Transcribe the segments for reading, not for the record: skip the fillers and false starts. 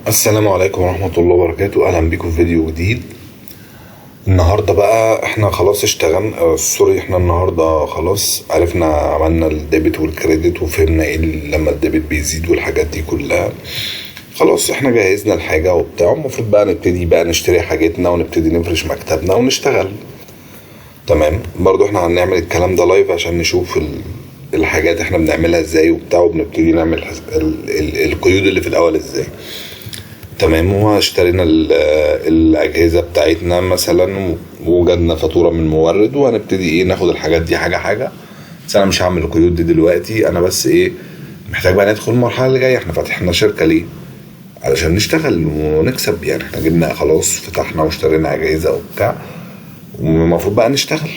السلام عليكم ورحمة الله وبركاته. أهلا بيكم في فيديو جديد. النهاردة بقى احنا خلاص اشتغلنا، sorry، احنا النهاردة خلاص عرفنا، عملنا ال debit وال credit وفهمنا ايه لما ال debit بيزيد والحاجات دي كلها. خلاص احنا جهزنا الحاجة وبتاع، المفروض بقى نبتدي بقى نشتري حاجتنا ونبتدي نفرش مكتبنا ونشتغل. تمام، برضو احنا هنعمل الكلام ده live عشان نشوف الحاجات احنا بنعملها ازاي وبتاع، وبنبتدي نعمل القيود اللي في الاول ازاي. تمام، واشترينا الاجهزة بتاعتنا مثلا وجدنا فاتورة من مورد، وهنبتدي ايه ناخد الحاجات دي حاجة حاجة. بس انا مش هعمل القيود دي دلوقتي، انا بس ايه محتاج بقى ندخل المرحلة اللي جاية. احنا فاتحنا شركة ليه؟ علشان نشتغل ونكسب، يعني احنا جبنا خلاص فتحنا واشترينا اجهزة وبتاع، والمفروض بقى نشتغل.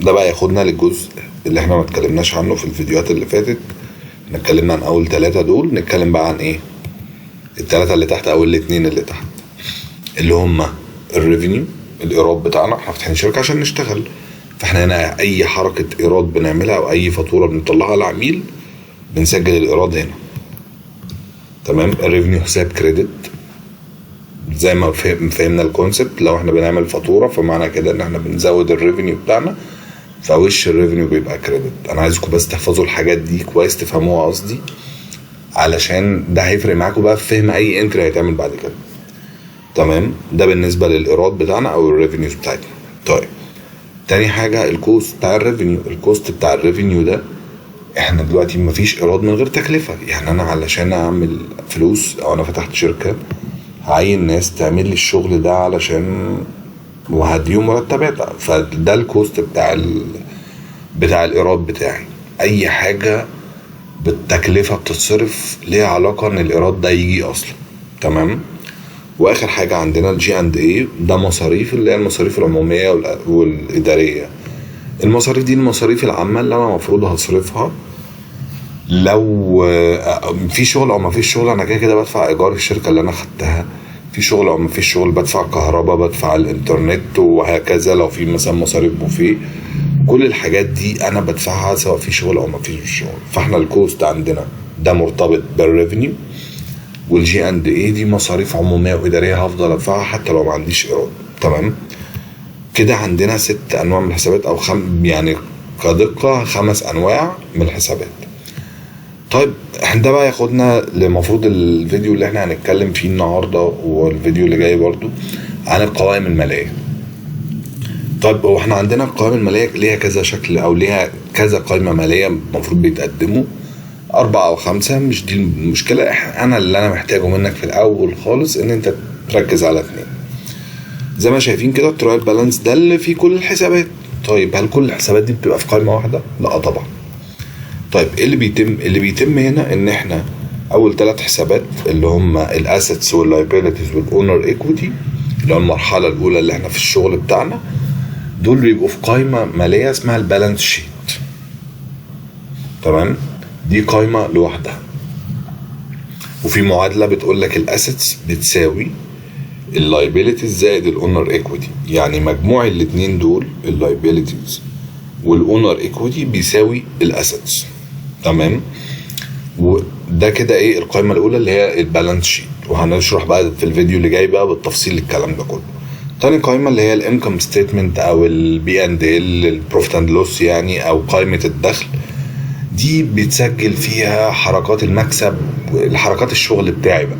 ده بقى ياخدنا للجزء اللي احنا ما اتكلمناش عنه في الفيديوهات اللي فاتت. احنا اتكلمنا عن اول 3 دول، نتكلم بقى عن ايه التلاتة اللي تحت او الاتنين اللي تحت، اللي هما ال revenue، الايراد بتاعنا. احنا فاتحين شركة عشان نشتغل، فاحنا هنا اي حركة ايراد بنعملها او اي فاتورة بنطلعها للعميل بنسجل الايراد هنا. تمام، ال revenue حساب credit زي ما فهمنا ال concept. لو احنا بنعمل فاتورة فمعنى كده ان احنا بنزود ال revenue بتاعنا، فوش ال revenue بيبقى credit. انا عايزكم بس تحفظوا الحاجات دي كويس، تفهموها قصدي، علشان ده هيفرق معاكم بقى في فهم اي entry هيتعمل بعد كده. تمام، ده بالنسبة للايراد بتاعنا او ال revenues بتاعتنا. طيب تاني حاجة ال cost بتاع ال revenue. ال cost بتاع ال revenue ده احنا دلوقتي مفيش ايراد من غير تكلفة، يعني انا علشان اعمل فلوس او انا فتحت شركة هعين ناس تعمل لي الشغل ده علشان وهديهم مرتبات، فده ال cost بتاع الايراد بتاعي. اي حاجة بالتكلفه بتتصرف ليها علاقة ان الايراد ده يجي اصلا. تمام، واخر حاجة عندنا ال G and A، ده مصاريف اللي هي المصاريف العمومية والادارية. المصاريف دي المصاريف العامة اللي انا المفروض هصرفها لو في شغل او ما فيش شغل. انا كده كده بدفع ايجار الشركة اللي انا خدتها، في شغل او ما فيش شغل بدفع كهرباء، بدفع الانترنت، وهكذا. لو في مثلا مصاريف بوفيه، كل الحاجات دي انا بدفعها سواء في شغل او ما فيش شغل. فاحنا ال cost عندنا ده مرتبط بال revenue، وال G and A دي مصاريف عموميه واداريه هفضل ادفعها حتى لو ما عنديش ايراد. تمام كده عندنا 6 انواع من الحسابات، او يعني كدقه 5 انواع من الحسابات. طيب احنا ده بقى ياخدنا لمفروض الفيديو اللي احنا هنتكلم فيه النهارده والفيديو اللي جاي برضو عن القوائم المالية. طيب هو احنا عندنا القوائم المالية ليها كذا شكل او ليها كذا قائمة ماليه المفروض بيتقدموا 4 أو 5، مش دي المشكلة. انا اللي انا محتاجه منك في الاول خالص ان انت تركز على 2. زي ما شايفين كده ال trial balance ده اللي فيه كل الحسابات. طيب هل كل الحسابات دي بتبقى في قائمة واحدة؟ لا طبعا. طيب ايه اللي بيتم؟ اللي بيتم هنا ان احنا اول 3 حسابات اللي هم ال assets وال liabilities وال owner equity، اللي هو المرحلة الاولى اللي احنا في الشغل بتاعنا، دول بيبقوا في قائمة ماليه اسمها ال balance sheet. تمام، دي قائمة لوحدها، وفي معادلة بتقول لك ال assets بتساوي ال liabilities زائد ال owner equity، يعني مجموع الاثنين دول ال liabilities وال owner equity بيساوي ال assets. تمام، وده كده ايه القائمة الاولى اللي هي ال balance sheet، وهنشرح بقى في الفيديو اللي جاي بقى بالتفصيل الكلام ده كله. تاني قائمة اللي هي ال income statement او ال P and L، ال profit and loss يعني، او قائمة الدخل، دي بيتسجل فيها حركات المكسب، الحركات الشغل بتاعي بقى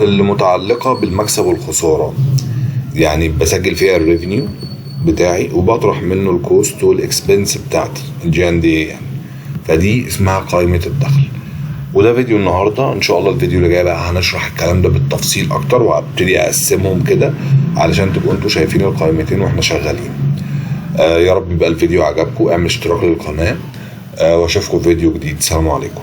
اللي متعلقه بالمكسب والخسارة. يعني بسجل فيها ال revenue بتاعي وبطرح منه ال cost وال expense بتاعتي ال G and A يعني، فدي اسمها قائمة الدخل. وده فيديو النهارده، ان شاء الله الفيديو اللي جاي بقى هنشرح الكلام ده بالتفصيل اكتر، وهبتدي اقسمهم كده علشان تبقوا انتوا شايفين القائمتين واحنا شغالين. يا رب يبقى الفيديو عجبكم، اعمل اشتراك للقناة، واشوفكم في فيديو جديد. سلام عليكم.